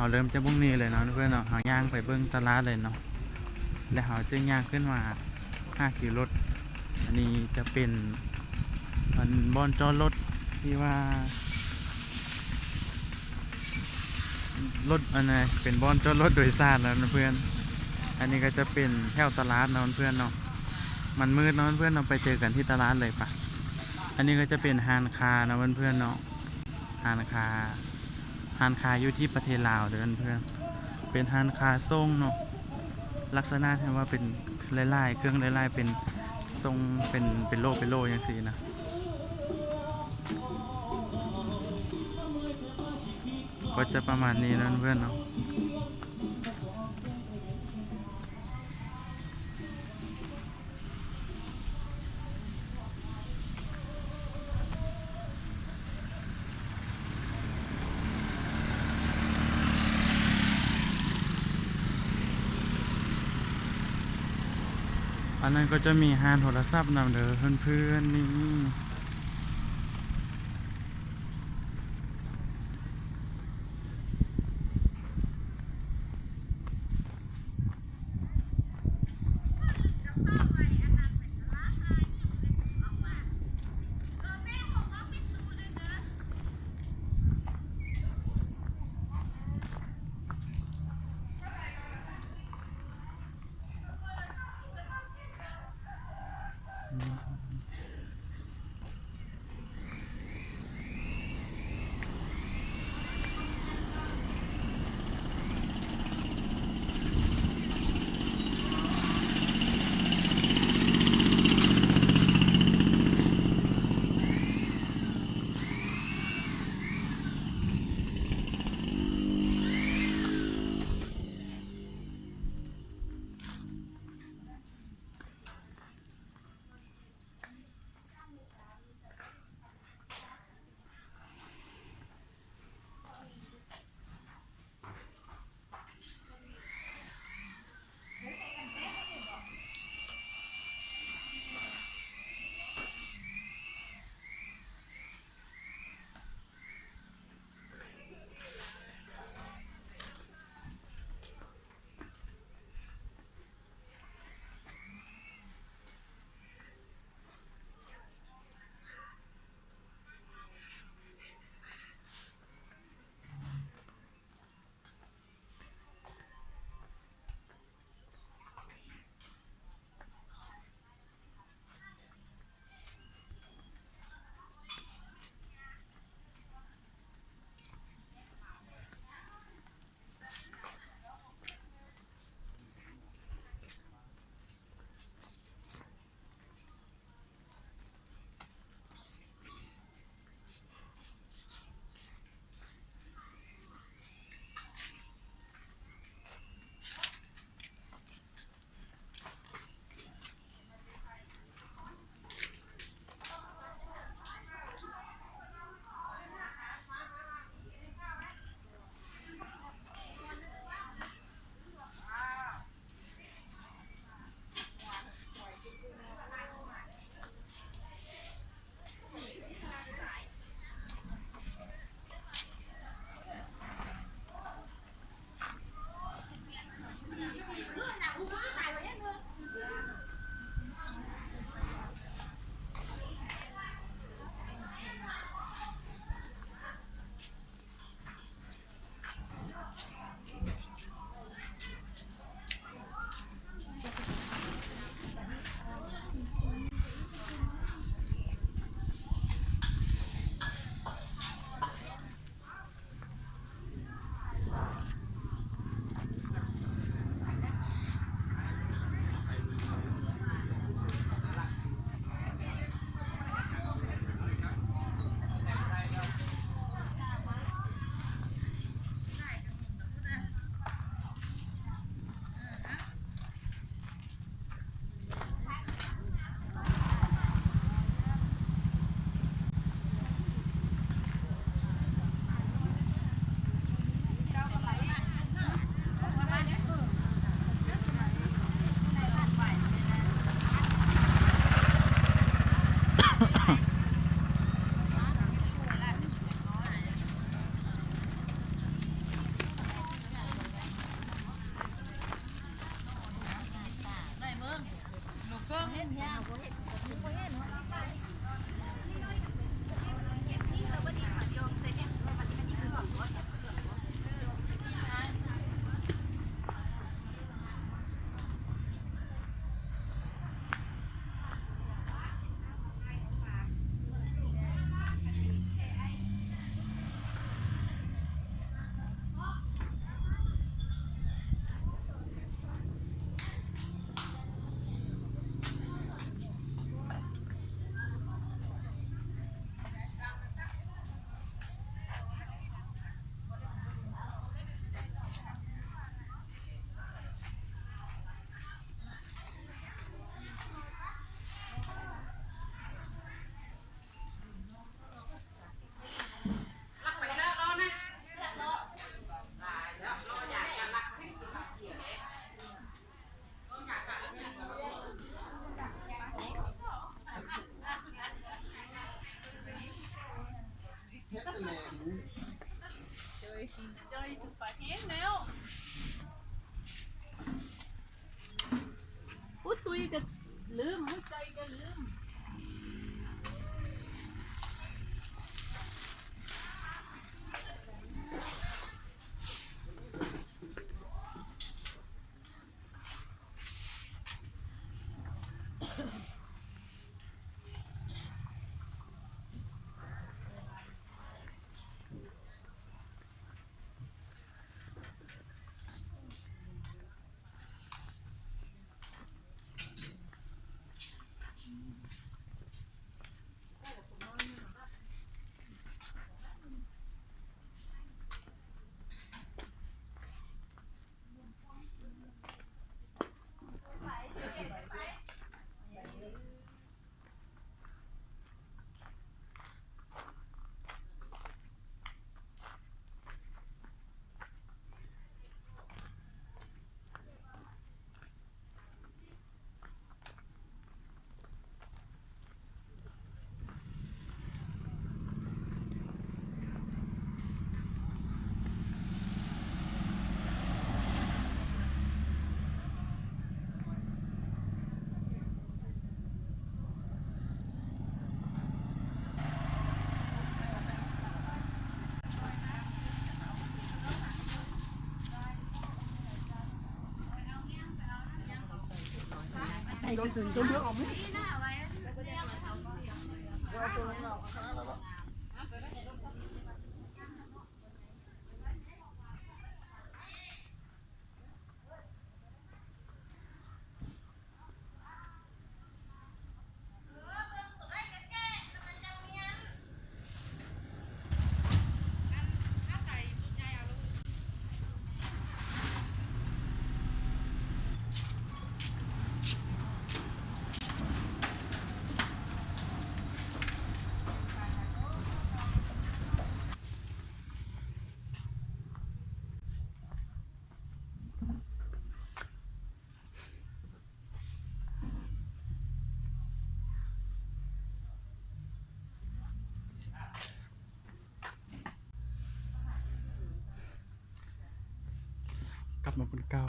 ເຮົາເລີ່ມຈາກໝ່ອງນີ້ເລີຍເນາະເພື່ອນເນາະ ເຮົາຍ່າງໄປເບິ່ງຕະຫຼາດເລີຍເນາະ ແລ້ວເຮົາຈຶ່ງຍ່າງຂຶ້ນມາຫາຄິວລົດ. ອັນນີ້ຈະເປັນ ອັນ ບ່ອນຈອດລົດທີ່ວ່າ ລົດ ອັນນັ້ນ ເປັນບ່ອນຈອດລົດໂດຍສານເນາະເພື່ອນ. ອັນນີ້ກໍຈະເປັນແຖວຕະຫຼາດເນາະເພື່ອນເນາະ. ມັນມືດເນາະເພື່ອນເນາະ ໄປເຈີກັນທີ່ຕະຫຼາດເລີຍປະ. ອັນນີ້ກໍຈະເປັນຮ້ານຄ້າເນາະເພື່ອນເນາະ ຮ້ານຄ້າ ຮ້ານຄ້າຢູ່ທີ່ປະເທດລາວເດີເພື່ອນ. ເປັນຮ້ານຄ້າສົ່ງເນາະ ລັກສະນະທີ່ວ່າເປັນຫຼາຍໆ ເຄື່ອງຫຼາຍໆ ເປັນສົ່ງ ເປັນ ເປັນໂລ ເປັນໂລຈັ່ງຊີ້ນະ ກໍຈະປະມານນີ້ເນາະເພື່ອນເນາະ. ອັນນັ້ນກໍຈະມີຮ້ານໂທລະສັບນຳເດີເພື່ອນໆ ນີ້. ອືມ ໄປກິນຈ້ອຍຄືປາແຫ້ງແລ້ວ. ໂອ້ ຕຸ້ຍກໍລືມ ຫົວໃຈກໍລືມ. ກັບມາເປັນເກົ່າ.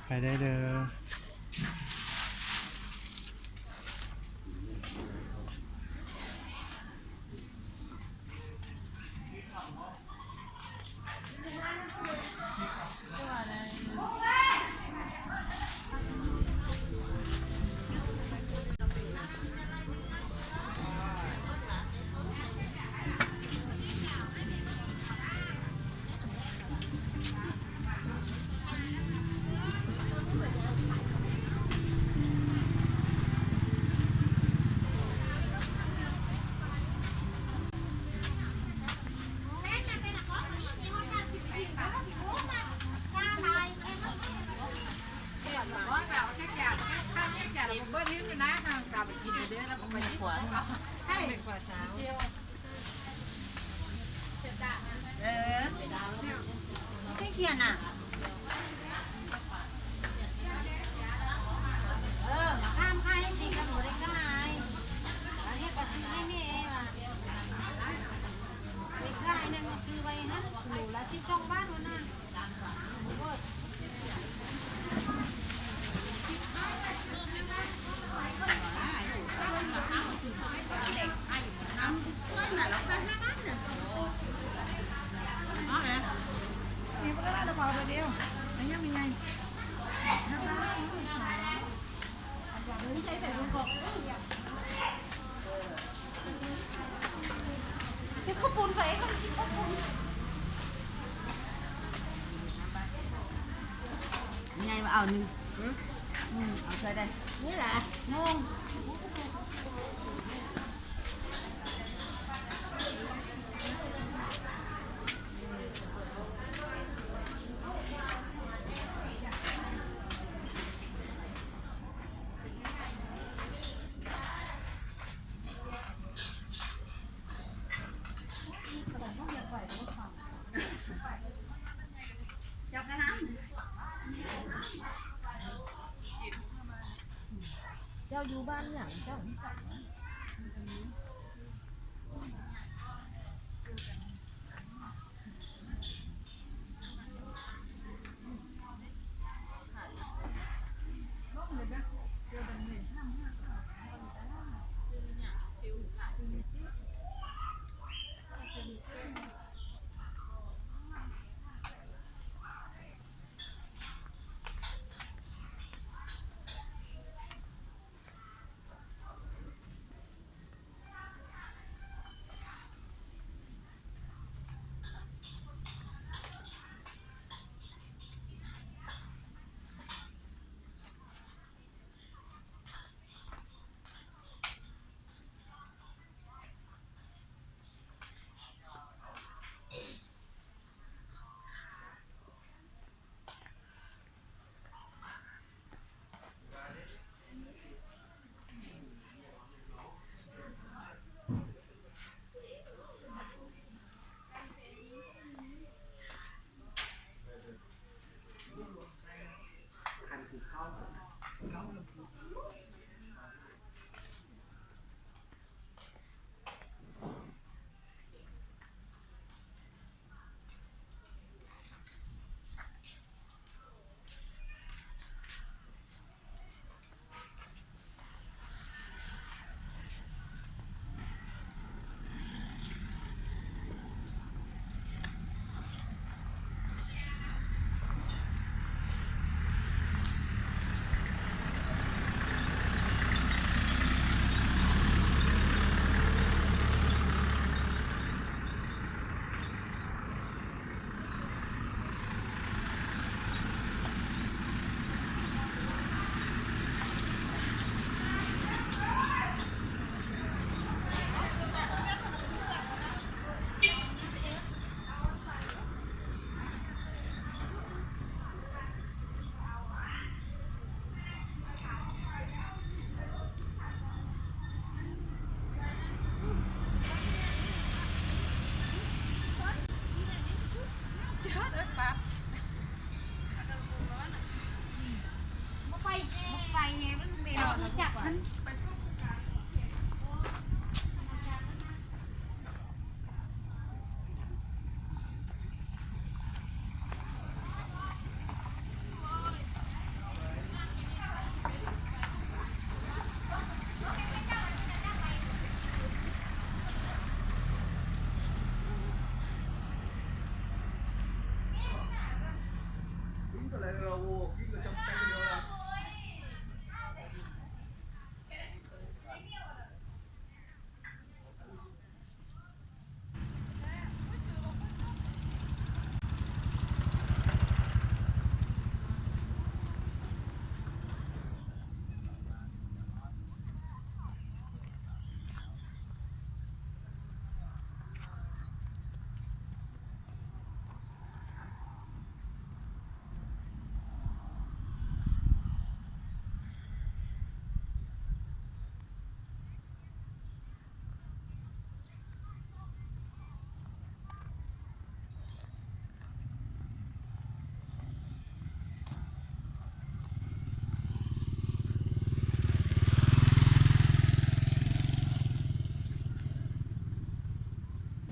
ໄປໄດ້ເດີ. ເອີ ເຈົ້າຂຽນນະ ເອີ ມາຖາມຂາຍຈັ່ງຊີ້ກໍບໍ່ໄດ້ຂາຍ ອັນນີ້ກໍຊື້ໃຫ້ແມ່ວ່າ ໄດ້ຂາຍນັ້ນຊື້ໄວ້ຫັ້ນ ໂລລະສິບສອງບາດພຸ້ນນະ. ເ ຍັງມີໄງ ເກັບເຂົ້າປຸ້ນໄປ ເອົາກິນເຂົ້າປຸ້ນ ຍາຍມາເອົາໜຶ່ງ ອືມ ເອົາໃສ່ໄດ້ ນີ້ລະ ໂມງ. ເຈົ້າຢູ່ບ້ານຫຍັງເຈົ້າ?